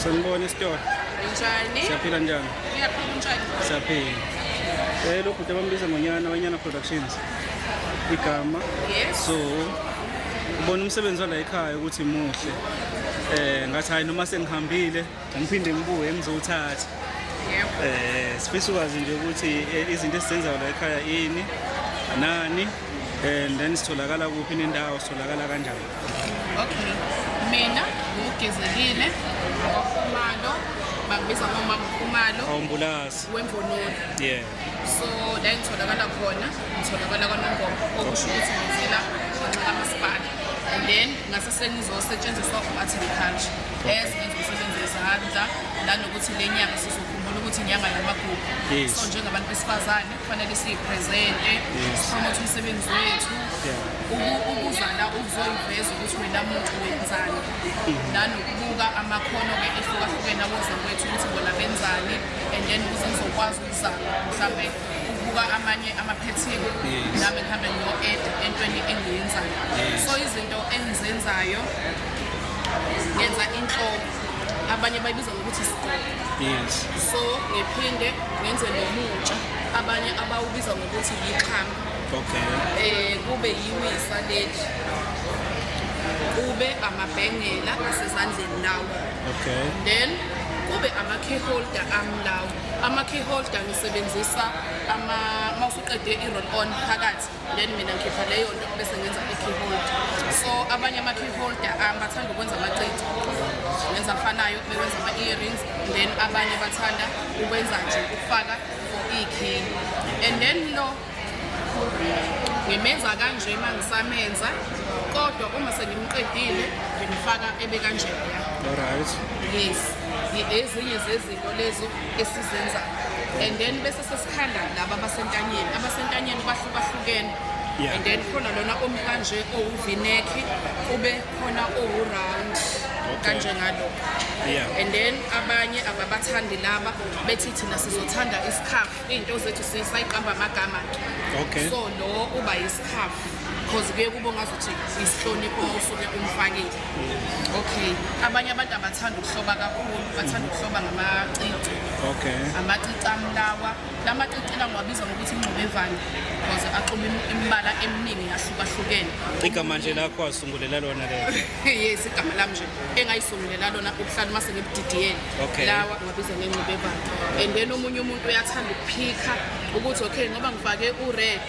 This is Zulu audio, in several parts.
Sanibona esitolo. Njani? Siyaphila njani? Ngiyaphila njani? Siyaphila. Lo bhuti abambiza ngonyana weNyana Productions. Igama. Yes. So ubona umsebenzi wala ekhaya ukuthi muhle. Ngathi hayi noma sengihambile ngiphinde ngibuye ngizowuthatha. Yebo. Sifisa ukwazi nje ukuthi izinto esizenzayo la ekhaya ini nani and then sitholakala kuphi nendawo, sitholakala kanjani? Okay. Mina ngugezekile kwaKhumalo, bangibiza ngomama Khumalo. Awumbulazi. Wemvunulo. Yeah. So la ngitholakala khona, ngitholakala kwaNongoma, okusho ukuthi ngizela ngenxa kamasipala. And then ngase sengizosetshenziswa u-art and culture. As ngenza umsebenzi wezandla, nanokuthi le nyanga sizokhumbula ukuthi inyanga yamagugu. Yes. So njengabantu besifazane kufanele siyipresente, sipromote umsebenzi wethu. Ukuza la ukuzoyiveza ukuthi wena muntu wenzani. Nanokubuka amakhono-ke ehlukahlukene awozakwethu ukuthi bona benzani, and then ukuze ngizokwazi ukuzama mhlambe ukubuka amanye amaphethini, nami ngihambe ngiyo-add entweni engiyenzayo. So izinto engizenzayo, ngenza inhloko, abanye bayibiza ngokuthi isigqoko. So ngiphinde ngenze nomutsha, abanye abawubiza ngokuthi yixhama. Kube yiwisa leli, kube amabhengela asezandleni lawo. Then kube ama-key holder ami lawo. Ama-key holder ngisebenzisa ama mawusuqede i-roll on phakathi, then mina ngikhipha leyo nto bese ngenza i-key holder. So abanye ama-key holder ami bathanda ukwenza amacici, ngenza afanayo bekwenza ama-earrings, then abanye bathanda ukwenza nje ukufaka for i-key. And then lo ngimenza kanje uma ngisamenza, kodwa uma sengimqedile ngimfaka ebe kanjeya. All right. Yes, ezinye zezinto lezo esizenzayo. And then bese sesikhanda laba abasentanyeni. Abasentanyeni bahlukahlukene. And then khona lona omi kanje owu-V-neck, kube khona owu-round kanjengalokho. And then abanye ababathandi laba, bethi thina sizothanda isikhafu. Iy'nto zethu sisayiqamba amagama ke. So lo uba yisikhafu because kuye kube ngazuthi isihlonipho uma usuke umfakile. Okay, abanye abantu abathanda ukuhloba kakhulu, bathanda ukuhloba ngamacici. Amacici amlawa, la macici la ngiwabiza ngokuthi ingxubevane because axuba imibala eminingi yahlukahlukene. Igama nje lakho wasungulela lona lelo? Yes, igama lami nje engayisungulela lona ubuhlali mase ngibudidiyele. Lawa ngiwabiza ngengxubevane. And then omunye umuntu uyathanda ukuphikha ukuthi okay, ngoba ngifake u-red,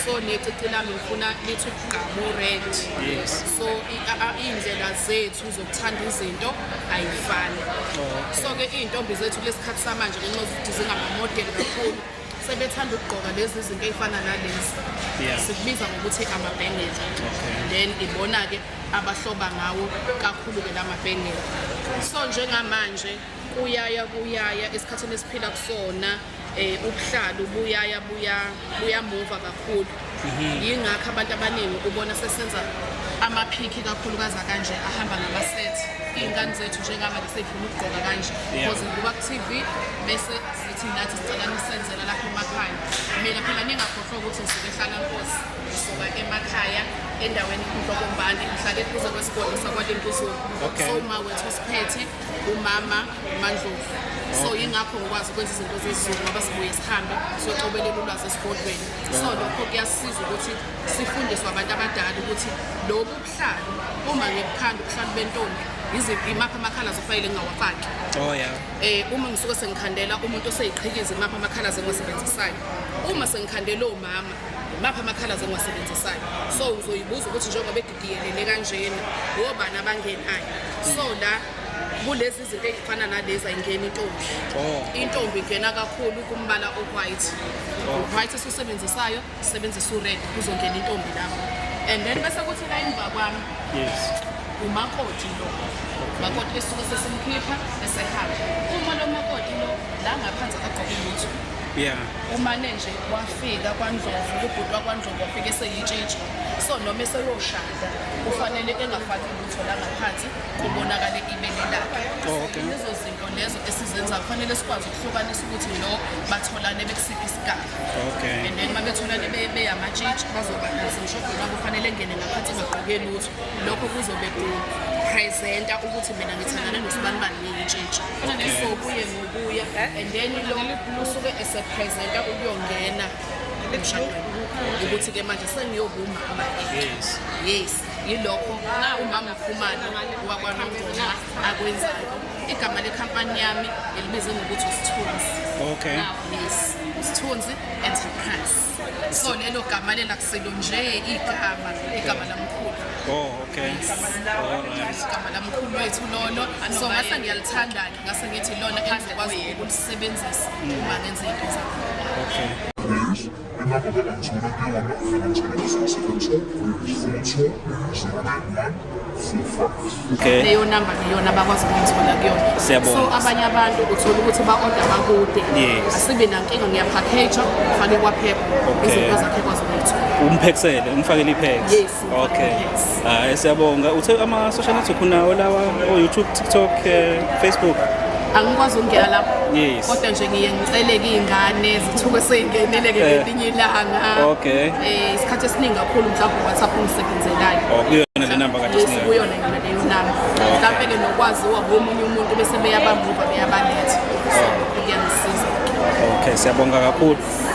so necici lami ngifuna lithi ukugqama u-red. So iy'ndlela zethu zokuthanda izinto ayifani. So-ke iy'ntombi zethu kulesikhathi samanje, ngenxa yokuthi zingamamodeli kakhulu, sebethanda ukugqoka lezi zinto ey'fana nalezi. Sikubiza ngokuthi amabhengela. Then ibona-ke abahloba ngawo kakhulu-ke la mabhengela. So njengamanje kuyaya kuyaya esikhathini esiphila kusona, ubuhlalu buyaya buyamuva kakhulu. Yingakho abantu abaningi ubona sesenza amaphikhi kakhulukazi kanje ahamba ngama-set. Iy'ngane zethu njengamanje sey'funa ukugqoka kanje because zibuka ku-TV, bese sithi nathi sicela nisenzela lapha emakhaya. Mina phela ningakhohlwa ukuthi ngisuke ehlala Nkosi, ngisuka emakhaya endaweni uNhlokombane, ngihlale eduze kwesigodi sakwaLimpuzulu. So uma wethu siphethe umama Mandlovu, so yingakho ngikwazi ukwenza izinto zesiZulu ngoba sibuye sihambe siyocobelela ulwazi esigodlweni. So lokho kuyasisiza ukuthi sifundiswe abantu abadala ukuthi lobu buhlalu uma ngibukhanda ubuhlalu bentombi, iziphi imaphi amakhala ofanele ngingawafaki. Oh yeah. Uma ngisuke sengikhandela umuntu oseyiqhikiza, imaphi amakhala engiwasebenzisayo. Uma sengikhandela omama, imaphi amakhala engiwasebenzisayo. So uzoyibuza ukuthi njengoba edidiyelele kanjena, obani abangenayo? So la kulezi zinto ey'fana nalezi ayingeni intombi. Intombi ingena kakhulu kumbala o-white. U-white esiwusebenzisayo, sisebenzisa u-red, kuzongena intombi lapho. And then bese kuthi la emva kwami, umakoti lo. Umakoti esuke sesimkhipha esehamba. Uma lo makoti lo la ngaphansi akagqoke lutho. Umane nje wafika kwaNdlovu, ubhuti wakwaNdlovu wafika eseyitshitshi. So noma eseyoshada kufanele engafaki lutho la ngaphansi, kubonakale ibele lakhe. Lezo zinto lezo esizenza kufanele sikwazi ukuhlukanisa ukuthi lo batholane bekusiphi isigaba. And then mabetholane beyamatshitshi bazoba nazo emshadweni wabo, kufanele engene ngaphansi engagqoke lutho. Lokho kuzobe Ngipresenta ukuthi mina ngithandana nosibanibani ngiyitshitshi. So kuye ngokuya, and then lo usuke esepresenta ukuyongena emshadweni ukuthi-ke manje sengiyoba umama-ke. Yes, yilokho umama Khumalo wakwaNongoma akwenzayo. Igama lekhampani yami ngilibize ngokuthi uSithunzi. Yes, uSithunzi Enterprise. So lelo gama lela kusilo nje igama, igama lamkhulu. Oh, okay. All right. Igama lamkhulu wethu lolo. So ngase ngiyalithanda-ke, ngase ngithi lona engizokwazi ukulisebenzisa uma ngenza iy'nto zami. Okay. Inamba abangithola kuyona, bangithola ku-072 42 091 45. Leyo namba ngiyona abakwazi ukungithola kuyona. Siyabonga. So abanye abantu uthola ukuthi ba-order bakude. Asibe nankinga, ngiyaphakheja ngifake kwaphepha. Izinto zakhe kwazi ukuyithola. Umphekisele, umfakele i-packs. Yes, umfakele i-packs. Hayi, siyabonga. Uthe ama-social network unawo lawa, o-YouTube, TikTok, Facebook? Angikwazi ukungena lapho. Kodwa nje ngiye ngiceleke iy'ngane zithuke sey'ngenele-ke ngelinye ilanga. Isikhathi esiningi kakhulu mhlawumbe u-WhatsApp ungisebenzelayo. Oh, kuyona le namba kade Yes, sinika. kuyona yona leyo namba. Mhlawumbe-ke nokwaziwa ngomunye umuntu bese beyabamuva beyabaletha. So lokho kuyangisiza. Okay, siyabonga kakhulu.